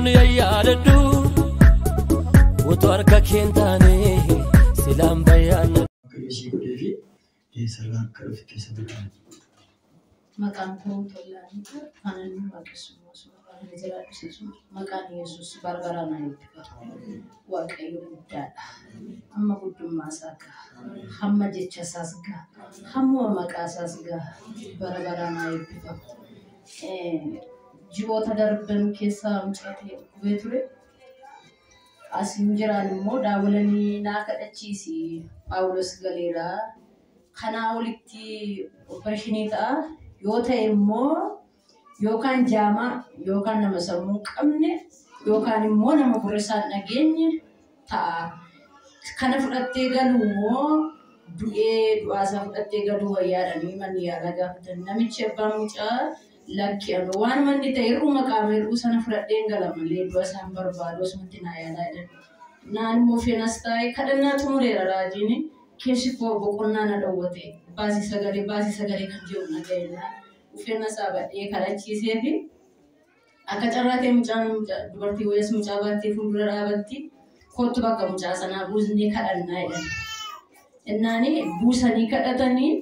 Utuun yaadadhu utuu harka kee hin taane silaan bayyaan. Waaqayyo sii godhee fi eessarraa akka dhufte isa dubbatu. Maqaan koo Tollaanii kanan waaqessu kan jiraadhu maqaan Yesuus barbaraan eebbifamu. Waaqayyo guddaadha. Hamma guddummaa isaa gaha. Hamma jecha isaas gaha. Hamma maqaa isaas gaha. Bara baraan eebbifamu. Ji'oota darban keessaa mucaa ta'e dhukkubee ture. Asiin jiraan immoo daawwalanii naa kadhachiisi. Phaawulos galeeraa. Kanaa olitti opereeshinii ta'a. Yoo ta'e immoo yookaan jaamaa yookaan nama sammuu hin qabne yookaan immoo nama gurra isaan dhageenye ta'a. Kana fudhattee galuu moo du'ee du'aasaa fudhattee galuu wayyaadhanii manni yaalaa gaafatan. Namichi abbaan mucaa lakki anu waan manni ta'e hir'uma qaama hir'uu sana fudhadheen gala malee du'a isaan barbaadu osumatti naa yaalaa jedhan. Naan immoo feenas taa'ee kadhannaa xumureera raajiin keessi koo boqonnaa na dhowwate baasii sagalee kan jedhu na ga'e ufeenna saabadhee kadhachiisee fi akka carraa ta'e mucaan dubartii wayas mucaa baattee fuuldura dhaabatti kottu bakka mucaa sanaa buusnee kadhannaa jedhan. Innaani buusanii kadhatanii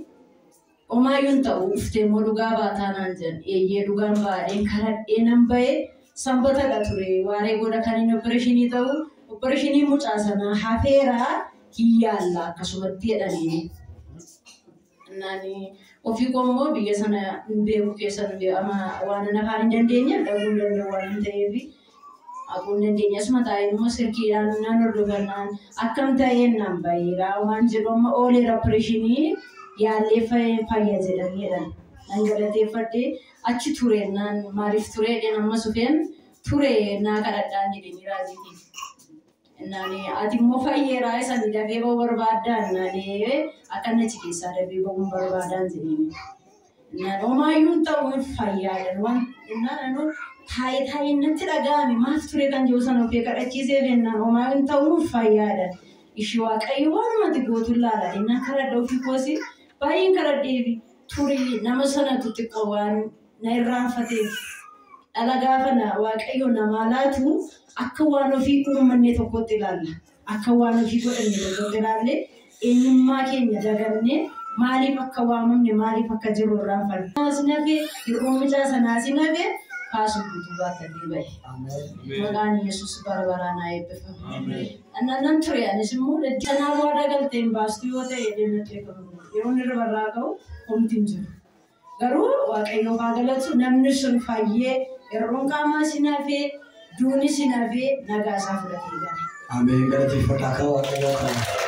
homaayyuu hin ta'u uftee immoo dhugaa baataa naan jedhan eeyyee dhugaan baadheen kadhadhee nan ba'e sanbatadha ture waaree booda kan inni opereeshinii ta'u opereeshinii mucaa sanaa hafeeraa hin yaalla akkasumatti jedhanii. Naani ofii koo immoo biyya sana hin beeku keessa hin beeku amma waan afaan hin dandeenyeef dhaguu hin danda'u waan hin ta'eef haquu hin dandeenye asuma taa'ee immoo sirkiidhaan naan hordofannaan akkam ta'een naan baheera waan jedhu amma ooleera opereeshinii yaallee fayya jedhanii jedhan. Nan galateeffadhee achi ture naan maaliif ture jedhan amma sufeen ture naa kadhadhaan jedhanii raajiitiin. Naani ati immoo fayyeeraa isa dafee ba'uu barbaaddaa naani akka inni achi keessaa dafee ba'uu barbaadaan jedheen. Naan homaayyuu hin ta'u fayyaadhaan waan naan taa'ee taa'ee natti dhaga'ame maaf ture kan jiru sana ofii kadhachiisee jennaan homaayyuu hin ta'u fayyaadhaan. Ishii waaqayyo waanumatti gootu ilaala innaan karadha ofii koosi baay'een karadheefi turii nama sanatu xiqqoo waan na irraanfateef. Dhala gaafa na waaqayyo namaa laatu akka waan ofii uummanne tokkotti ilaalla. Akka waan ofii godhanne tokkotti ilaalle eenyummaa keenya daganne maaliif akka waamamne maaliif akka jirru irraanfanne. As nafee hir'uun mucaa sanaa si nafee kaasuu guutuu baattatee bahe. Maqaan Yesuus bara baraan haa eebbifamu. Nan ture anis immoo sanaa waadaa galtee hin baastu yoo ta'e deemnatti eegamu. Yeroo inni irra barraa ka'u homti hin jiru. Garuu waaqayyoof haa galatu namni sun fayyee hir'uun qaamaa si nafee duuni si nafee nagaa isaa fudhatee gale. Ameen galateeffadhaa kan waaqayyoo kana.